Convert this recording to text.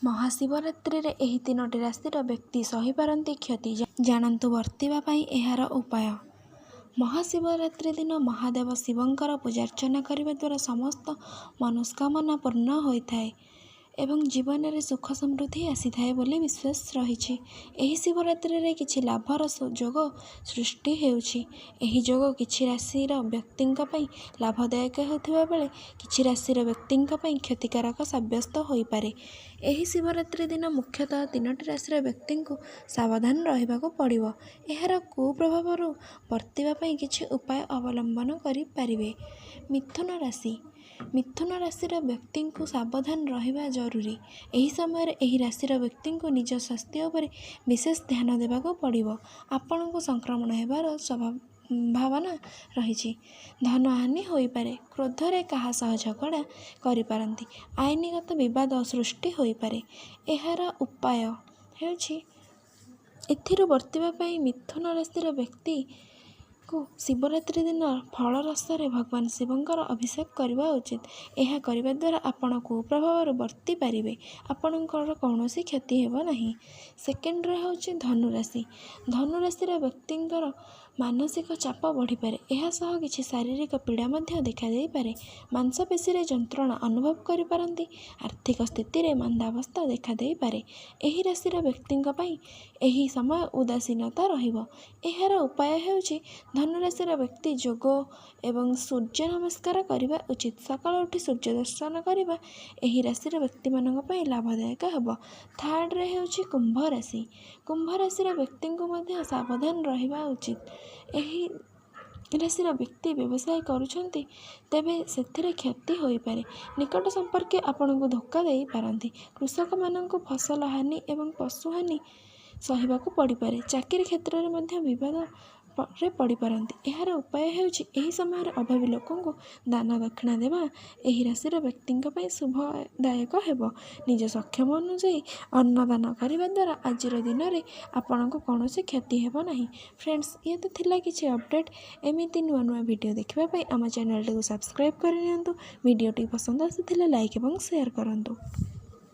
ମହାଶିବରାତ୍ରିରେ ଏହି ତିନୋଟି ରାଶିର ବ୍ୟକ୍ତି ସହିପାରନ୍ତି କ୍ଷତି, ଜାଣନ୍ତୁ ବର୍ତ୍ତିବା ପାଇଁ ଏହାର ଉପାୟ। ମହାଶିବରାତ୍ରି ଦିନ ମହାଦେବ ଶିବଙ୍କର ପୂଜାର୍ଚ୍ଚନା କରିବା ଦ୍ୱାରା ସମସ୍ତ ମନସ୍କାମନା ପୂର୍ଣ୍ଣ ହୋଇଥାଏ ଏବଂ ଜୀବନରେ ସୁଖ ସମୃଦ୍ଧି ଆସିଥାଏ ବୋଲି ବିଶ୍ୱାସ ରହିଛି। ଏହି ଶିବରାତ୍ରିରେ କିଛି ଲାଭର ଯୋଗ ସୃଷ୍ଟି ହେଉଛି। ଏହି ଯୋଗ କିଛି ରାଶିର ବ୍ୟକ୍ତିଙ୍କ ପାଇଁ ଲାଭଦାୟକ ହେଉଥିବା ବେଳେ କିଛି ରାଶିର ବ୍ୟକ୍ତିଙ୍କ ପାଇଁ କ୍ଷତିକାରକ ସାବ୍ୟସ୍ତ ହୋଇପାରେ। ଏହି ଶିବରାତ୍ରି ଦିନ ମୁଖ୍ୟତଃ ତିନୋଟି ରାଶିର ବ୍ୟକ୍ତିଙ୍କୁ ସାବଧାନ ରହିବାକୁ ପଡ଼ିବ। ଏହାର କୁପ୍ରଭାବରୁ ବର୍ତ୍ତିବା ପାଇଁ କିଛି ଉପାୟ ଅବଲମ୍ବନ କରିପାରିବେ। ମିଥୁନ ରାଶି। ମିଥୁନ ରାଶିର ବ୍ୟକ୍ତିଙ୍କୁ ସାବଧାନ ରହିବା ଜରୁରୀ। ଏହି ସମୟରେ ଏହି ରାଶିର ବ୍ୟକ୍ତିଙ୍କୁ ନିଜ ସ୍ୱାସ୍ଥ୍ୟ ଉପରେ ବିଶେଷ ଧ୍ୟାନ ଦେବାକୁ ପଡ଼ିବ। ଆପଣଙ୍କୁ ସଂକ୍ରମଣ ହେବାର ସମ୍ଭାବନା ରହିଛି। ଧନହାନି ହୋଇପାରେ। କ୍ରୋଧରେ କାହା ସହ ଝଗଡ଼ା କରିପାରନ୍ତି। ଆଇନଗତ ବିବାଦ ସୃଷ୍ଟି ହୋଇପାରେ। ଏହାର ଉପାୟ ହେଉଛି, ଏଥିରୁ ବର୍ତ୍ତିବା ପାଇଁ ମିଥୁନ ରାଶିର ବ୍ୟକ୍ତିଙ୍କୁ ଶିବରାତ୍ରି ଦିନ ଫଳରସରେ ଭଗବାନ ଶିବଙ୍କର ଅଭିଷେକ କରିବା ଉଚିତ। ଏହା କରିବା ଦ୍ୱାରା ଆପଣ କୁପ୍ରଭାବରୁ ବର୍ତ୍ତି ପାରିବେ। ଆପଣଙ୍କର କୌଣସି କ୍ଷତି ହେବ ନାହିଁ। ସେକେଣ୍ଡରେ ହେଉଛି ଧନୁରାଶି। ଧନୁରାଶିର ବ୍ୟକ୍ତିଙ୍କର ମାନସିକ ଚାପ ବଢ଼ିପାରେ। ଏହା ସହ କିଛି ଶାରୀରିକ ପୀଡ଼ା ମଧ୍ୟ ଦେଖାଦେଇପାରେ। ମାଂସପେଶୀରେ ଯନ୍ତ୍ରଣା ଅନୁଭବ କରିପାରନ୍ତି। ଆର୍ଥିକ ସ୍ଥିତିରେ ମାନ୍ଦାବସ୍ଥା ଦେଖାଦେଇପାରେ। ଏହି ରାଶିର ବ୍ୟକ୍ତିଙ୍କ ପାଇଁ ଏହି ସମୟ ଉଦାସୀନତା ରହିବ। ଏହାର ଉପାୟ ହେଉଛି, ଧନୁରାଶିର ବ୍ୟକ୍ତି ଯୋଗ ଏବଂ ସୂର୍ଯ୍ୟ ନମସ୍କାର କରିବା ଉଚିତ। ସକାଳୁ ଉଠି ସୂର୍ଯ୍ୟ ଦର୍ଶନ କରିବା ଏହି ରାଶିର ବ୍ୟକ୍ତିମାନଙ୍କ ପାଇଁ ଲାଭଦାୟକ ହେବ। ଥାର୍ଡ଼ରେ ହେଉଛି କୁମ୍ଭ ରାଶି। କୁମ୍ଭ ରାଶିର ବ୍ୟକ୍ତିଙ୍କୁ ମଧ୍ୟ ସାବଧାନ ରହିବା ଉଚିତ। ଏହି ରାଶିର ବ୍ୟକ୍ତି ବ୍ୟବସାୟ କରୁଛନ୍ତି, ତେବେ ସେଥିରେ କ୍ଷତି ହୋଇପାରେ। ନିକଟ ସମ୍ପର୍କୀୟ ଆପଣଙ୍କୁ ଧୋକା ଦେଇପାରନ୍ତି। କୃଷକମାନଙ୍କୁ ଫସଲ ହାନି ଏବଂ ପଶୁହାନି ସହିବାକୁ ପଡ଼ିପାରେ। ଚାକିରି କ୍ଷେତ୍ରରେ ମଧ୍ୟ ବିବାଦରେ ପଡ଼ିପାରନ୍ତି। ଏହାର ଉପାୟ ହେଉଛି, ଏହି ସମୟରେ ଅଭାବୀ ଲୋକଙ୍କୁ ଦାନ ଦକ୍ଷିଣା ଦେବା ଏହି ରାଶିର ବ୍ୟକ୍ତିଙ୍କ ପାଇଁ ଶୁଭଦାୟକ ହେବ। ନିଜ ସକ୍ଷମ ଅନୁଯାୟୀ ଅନ୍ନଦାନ କରିବା ଦ୍ୱାରା ଆଜିର ଦିନରେ ଆପଣଙ୍କୁ କୌଣସି କ୍ଷତି ହେବ ନାହିଁ। ଫ୍ରେଣ୍ଡସ୍, ଇଏ ତ ଥିଲା କିଛି ଅପଡ଼େଟ୍। ଏମିତି ନୂଆ ନୂଆ ଭିଡ଼ିଓ ଦେଖିବା ପାଇଁ ଆମ ଚ୍ୟାନେଲଟିକୁ ସବସ୍କ୍ରାଇବ୍ କରିନିଅନ୍ତୁ। ଭିଡ଼ିଓଟି ପସନ୍ଦ ଆସିଥିଲେ ଲାଇକ୍ ଏବଂ ସେୟାର କରନ୍ତୁ।